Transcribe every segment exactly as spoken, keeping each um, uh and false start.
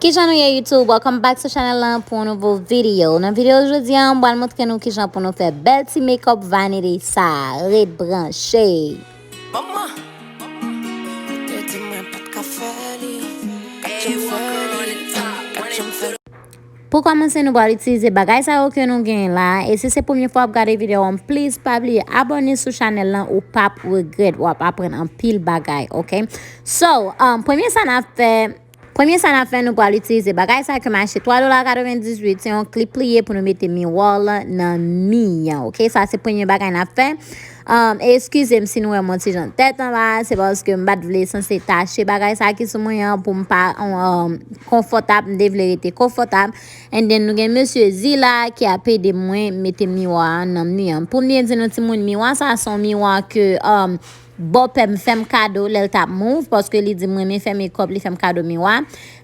Kijan nou ye YouTube? Welcome back to channel lan pou yon nouvo videyo. Nan videyo jodi a, m pral montre nou kijan pou nou fè bèl ti makeup vanity sa. Ret branche. Manman, ou te di mwen pa t ka fè li. Gad jan m fè li, gad jan m fè li. Pou kòmanse, nou pral itilize bagay sa yo ke nou genyen la. E si se premye fwa w ap gade videyo an, please pa bliye abòne sou channel lan, ou p ap regrèt, w ap aprann anpil bagay, ok? So, um, premye sa n ap fè, premye sa n ap fè, nou pral itilize bagay sa ke m achte twa dola katrevendizuit, se yon klip li ye pou nou mete miwa lan nan mi an, ok? Sa se premye bagay n ap fè. Um, eskize m si nou wè m yon ti jan tèt anba, se paske m pa t vle sanse tache bagay sa ki sou mwen an pou m pa, um, konfòtab, m te vle rete konfòtab. And then nou gen mesye Zila ki ap ede mwen mete miwa an nan mi an. Pou m byen di nou timoun, miwa sa se yon miwa ke, um, bòpè m fè m kado lè l t ap move, paske li di m renmen fè makeup, li fè m kado miwa.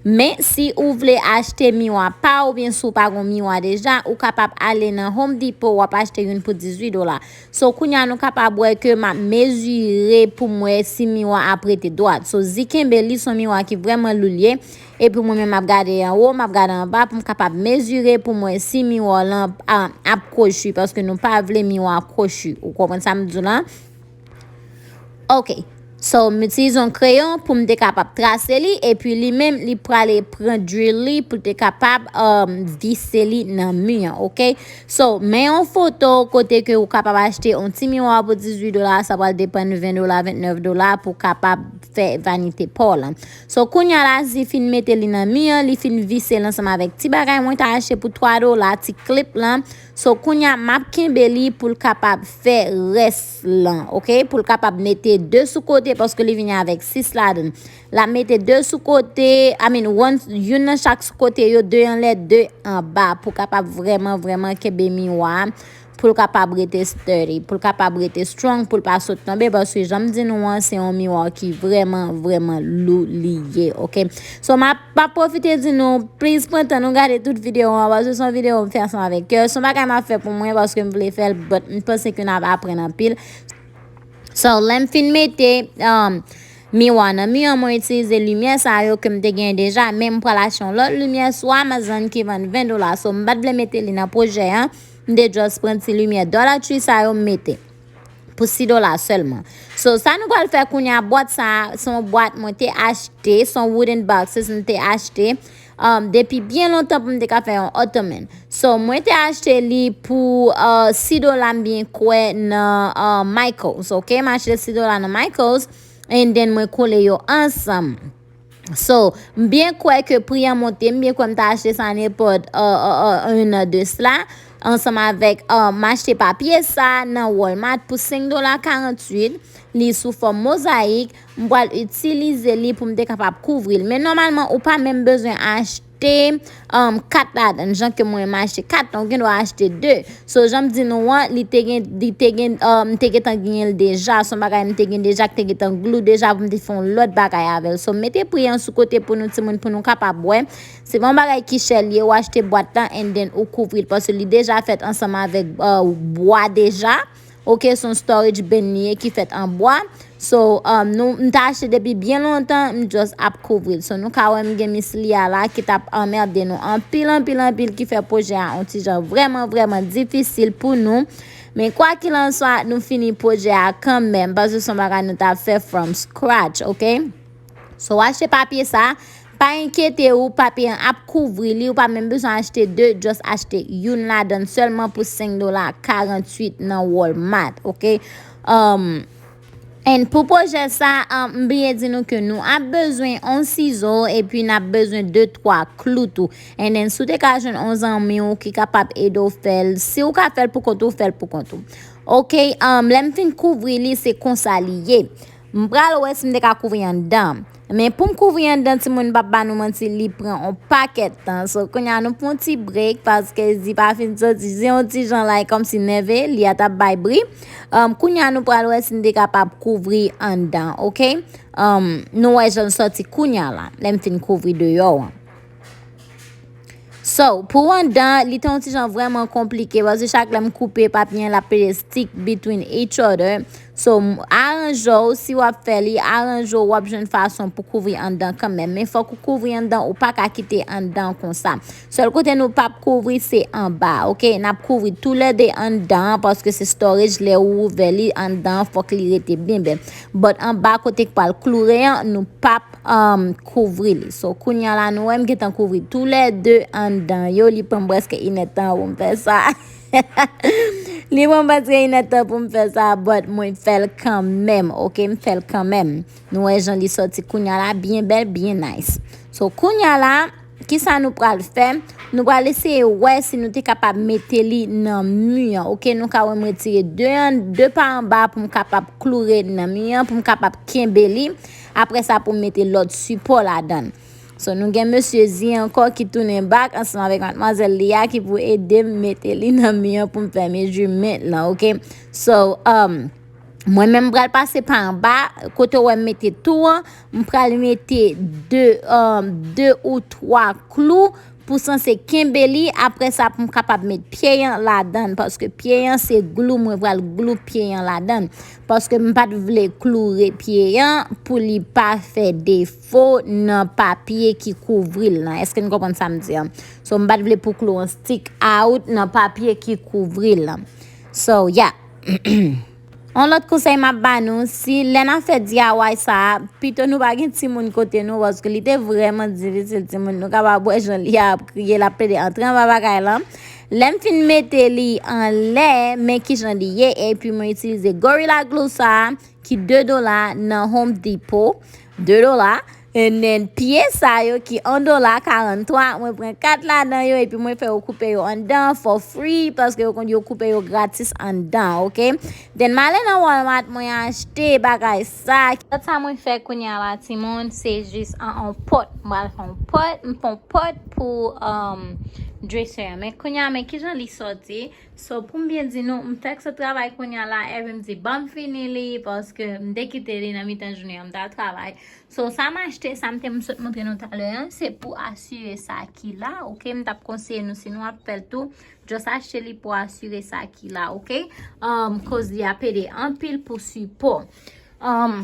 Men si ou vle achte miwa pa w, oubyen si w pa gon miwa deja, ou kapab ale nan Home Depot, w ap achte youn pou dizuit dola. So, kounye a nou kapab wè ke m ap mezire pou m wè si miwa ap rete dwat. So, zi kenbe li, se yon miwa ki vrèman lou l ye. Epi mwen menm m ap gade anwo, m ap gade anba pou m kapab mezire pou m wè si miwa lan, a, ap kwochi, paske nou pa vle miwa kwochi. Ou konprann sa m di w lan? Ok. So, m itilize yon kreyon pou m te kapab trase li, epi li menm, li prale pran drill li pou l te kapab, um, vise li nan mi an, ok? So, men yon foto kote ke ou kapab achte yon ti miwa pou dizuit dola, sa pral depann ven dola, vennèf dola pou kapab fè vanite pa w lan. So, kounye a la, zi fin mete li nan mi an, li fin vise l ansanm avèk ti bagay mwen ta achte pou twa dola, ti klip lan. So, kounye a, m ap kenbe li pou l kapab fè rès lan, ok? Pou l kapab mete de sou kote, paske li vini avèk sis ladan l. L ap mete de sou kote, I mean, one, youn nan chak sou kote yo, de anlè, de anba, pou kapab vrèman, vrèman kenbe miwa a, pou l kapab rete sturdy, pou l kapab rete strong, pou l pa sot tonbe, paske jan m di nou an, se yon miwa ki vrèman, vrèman lou li ye, ok? So, m ap, m ap pwofite di nou, please pran tan nou gade tout videyo an, paske se yon videyo m fè ansanm avèk kè. Se yon bagay m ap fè pou mwen, paske m vle fè l, but m panse ke n ap aprann anpil. So, lè m fin mete, um, miwa nan mi an, mwen itilize limyè sa yo ke m te gen deja, men m pral achte yon lòt limyè sou Amazon ki vann ven dola. So, m pa t vle mete li nan pwojè an, m te just pran ti limyè Dollar Tree sa yo m mete. Pou sis dola sèlman. So, sa nou pral fè kounye a, bwat sa, se yon bwat mwen te achte, se yon wooden boxes m te achte, um, depi byen lontan pou m te ka fè yon ottoman. So, mwen te achte li pou, uh, sis dola m byen kwè nan, uh, Michaels, ok? M achte sis dola nan Michaels, and then mwen kole yo ansanm. So, m byen kwè ke pri an monte, m byen kwè m ta achte sa nenpòt, uh, uh, uh, un an de sla, ansanm avèk, uh, m achte papye sa nan Walmart pou senk dola karanntuit, li sou fòm mozayik, m pral itilize li pou m te kapab kouvri l. Men nòmalman, ou pa menm bezwen achte, um, kat ladan l, jan ke mwen m achte kat, ou gen dwa achte de. So, jan m di nou an, li te gen, li te gen, uh, m te gentan genyen l deja. Se yon bagay m te gen deja, ki te gentan glou deja pou m te fè yon lòt bagay avè l. So, m mete pri an sou kote pou nou timoun, pou nou kapab wè. Se pa yon bagay ki chè l ye, ou achte bwat lan and then ou kouvri l, paske li deja fèt ansanm avèk, uh, bwa deja. Ok, se yon storage bin li ye ki fèt an bwa. So, um, nou, m ta achte depi byen lontan, m just ap kouvri l. So, nou ka wè m gen Miss Lia la ki t ap anmède nou anpil, anpil, anpil, ki fè pwojè a yon ti jan vrèman, vrèman difisil pou nou. Men kwa qu'il en soit, nou fini pwojè a kanmenm, paske se yon bagay nou t ap fè from scratch, ok? So, w achte papye sa, pa enkyete ou, papye an ap kouvri li, ou pa menm bezwen achte de, just achte youn ladan l sèlman pou senk dola karanntuit nan Walmart, ok? Um, and pou pwojè sa, um, m bliye di nou ke nou ap bezwen yon sizo, epi n ap bezwen de, twa klou tou. And then, si w te ka jwenn yon zanmi w ki kapab ede w fè l, si w ka fè l pou kont ou, fè l pou kont ou. Ok, um, lè m fin kouvri li, se konsa li ye. M pral wè si m te ka kouvri anndan. Men pou m kouvri anndan, timoun, m p ap ba nou manti, li pran yon pakèt tan. So, kounye a nou pran yon ti break, paske Zi pa fin soti, Zi yon ti jan like kòmsi nève, li a t ap bay bri. Um, kounye a nou pral wè si m te kapab kouvri anndan, ok? Um, nou wè jan l sòti kounye a la, lè m fin kouvri deyò an. So, pou anndan, li te yon ti jan vrèman konplike, paske chak lè m koupe papye an, l ap pede stick between each other. So, aranje w, si w ap fè li, aranje w, w ap jwenn fason pou kouvri anndan kanmenm. Men fòk ou kouvri anndan, ou pa ka kite anndan konsa. Sèl kote nou p ap kouvri, se anba, oke? N ap kouvri toulède anndan an, paske se storage, lè ou ouvè li, anndan an, fòk li rete byen bèl. But anba, kote k pral kloure an, nou p ap um, kouvri li. So, kounye a la, nou wè m gentan kouvri toulède anndan yo. Li pran m prèske inèdtan pou m fè sa. Li pran m prèske inèdtan pou m fè sa, but mwen fè l kanmenm, oke? M fè l kanmenm. Nou wè jan li sòti kounye a la, byen bèl, byen nice. So, kounye a la, kisa nou pral fè? Nou pral eseye wè si nou te kapab mete li nan mi an, oke? Nou ka wè m retire de an, de pa anba pou m kapab kloure nan mi an, pou m kapab kenbe li. Apre sa, pou m mete lòt sipò ladan l. So, nou gen mesye Zi ankò ki tounen back ansanm avèk madmwazèl li a ki pou ede m mete li nan mi an pou m fè measurement lan, oke? So, um, mwen menm m pral pase pa anba, kote w wè m mete tou an, m pral mete de, um, de ou twa klou pou sanse kenbe li, apre sa pou m kapab met pye an ladan l, paske pye an se glou, mwen pral glou pye an ladan l, paske m pa t vle kloure pye an pou li pa fè defo nan papye ki kouvri l lan. Èske n konprann sa m di an? So, m pa t vle pou klou an stick out nan papye ki kouvri l lan. So, yeah. On lòt konsèy m ap ba nou, si lè n ap fè D I Y sa a, pito nou pa gen timoun kote nou, paske li te vrèman difisil, timoun. Nou kapab wè jan li ap kriye, l ap plede antre anba bagay lan. Lè m fin mete li anlè, men kijan li ye, epi mwen itilize Gorilla Glue sa a, ki de dola nan Home Depot, de dola. And then, pye sa yo ki yon dola karant twa, mwen pran kat ladan yo, epi mwen fè yo koupe yo anndan for free, paske yo konn yo koupe yo gratis anndan, oke? Then, m ale nan Walmart, mwen achte bagay sa. Lòt sa mwen fè kounye a la, timoun, se jis an, an pòt. M pral fè yon pòt, m fè yon pòt pou, um, dresser an. Men kounye a, men kijan li sòti. So, pou m byen di nou, m fèk sot travay kounye a la, epi m di, ban m fini li, paske m te kite li nan mitan jounen an, m t al travay. So, sa m achte, sa m te m sot montre nou talè an, se pou asire sa ki la, oke? M t ap konseye nou, si nou ap fè l tou, just achte li pou asire sa ki la, oke? Um, koz li ap ede anpil pou sipò. Um,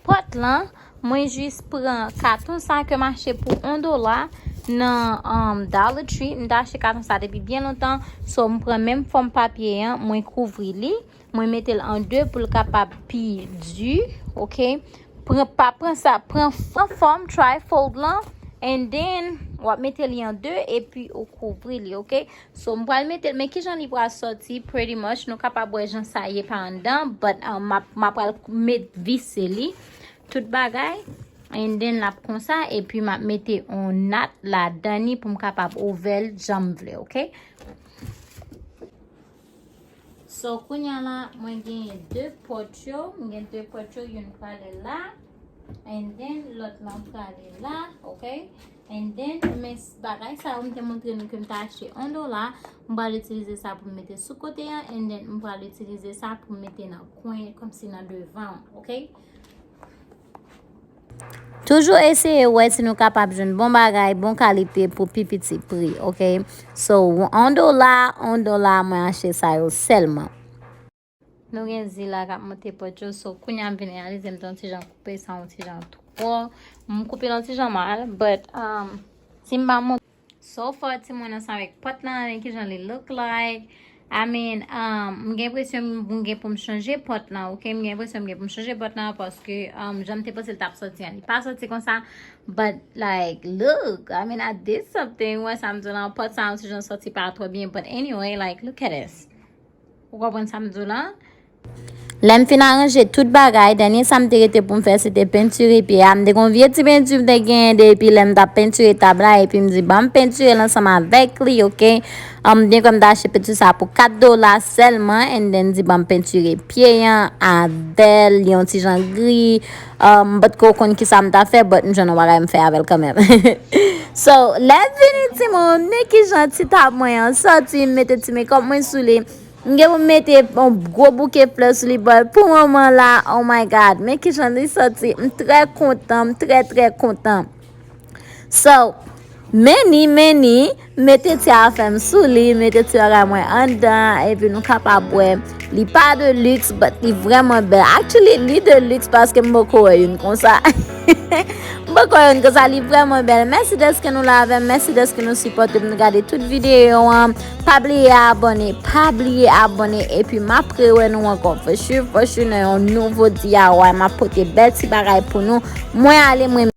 pòt lan, mwen jis pran katon sa ke m achte pou yon dola nan, um, Dollar Tree. M te achte katon sa depi byen lontan. So, m pran menm fòm papye an, mwen kouvri li. Mwen mete l an de pou l kapab pi di, oke? Pran, pa pran sa, pran, pran fòm trifold lan, and then w ap mete li an de, epi ou kouvri li, oke? So, m pral mete l, men kijan li pral sòti, pretty much, nou kapab wè jan sa ye pa anndan, but, um, m ap, m ap pral met vise li, tout bagay, and then l ap konsa, epi m ap mete yon nat ladan li pou m kapab ouvè l jan m vle, oke? So, kounye a la, mwen genyen de pòt yo. Mwen gen de pòt yo, youn prale la. And then, lòt lan prale la, oke? And then, men s-, bagay sa yo, m te montre nou ke m te achte yon dola. M pral itilize sa pou m mete sou kote an. And then, m pral itilize sa pou m mete nan kwen, kòmsi nan devan, oke? Toujou eseye wè si nou kapab jwenn bon bagay, bon kalite pou pi piti pri, oke? So, yon dola, yon dola, mwen achte sa yo sèlman. Nou gen Zi la k ap monte pòt yo, so, kounye a m vin reyalize m te yon ti jan koupe sa, yon ti jan twò. M koupe l yon ti jan mal, but, um, si m pa montre So far, timoun, ansanm avèk pòt lan, men kijan li look like. I mean, um, m gen enpresyon m gen pou m chanje pòt lan, oke? M gen enpresyon m gen pou m chanje pòt lan, paske, um, jan m te panse l t ap sòti an, li pa sòti konsa. But, like, look, I mean, I did something. Wè sa m di w lan, pòt sa, yon ti jan sòti pa twò byen. But anyway, like, look at this. Ou konprann sa m di w lan? Lè m fin aranje tout bagay, dènye sa m te rete pou m fè, se te pentire pye a. M te gen yon vye ti penti m te genyen depi lè m t ap pentire tab la, epi m di, "Ban m pentire l ansanm avèk li, oke?" An, m byen kwè m te achte penti sa pou kat dola sèlman, and then di, "Ban m pentire pye an avè l, li yon ti jan gri." An, m pa t ko konn ki sa m ta fè, but m jwenn yon bagay m fè avè l kanmenm. So, lè vini timoun, men ki jan ti tab mwen an sòti, m mete ti makeup mwen sou li. M gen pou m mete yon gwo bouke flè sou li, but pou moman la, oh my God, men kijan li sòti. M trè kontan, m trè, trè kontan. So, Meni, meni, mete ti afè m sou li, mete ti bagay mwen anndan, epi nou kapab wè. Li pa de luxe, but li vrèman bèl. Actually, li de luxe paske m poko wè youn konsa. M poko wè youn konsa, li vrèman bèl. Mèsi dèske nou la avè m, mèsi dèske nou sipòte m, nou gade tout videyo an. Pa bliye abòne, pa bliye abòne, epi m ap rewè nou ankò. For sure, for sure, nan yon nouvo D I Y, m ap pote bèl ti bagay pou nou. Mwen ale, mwen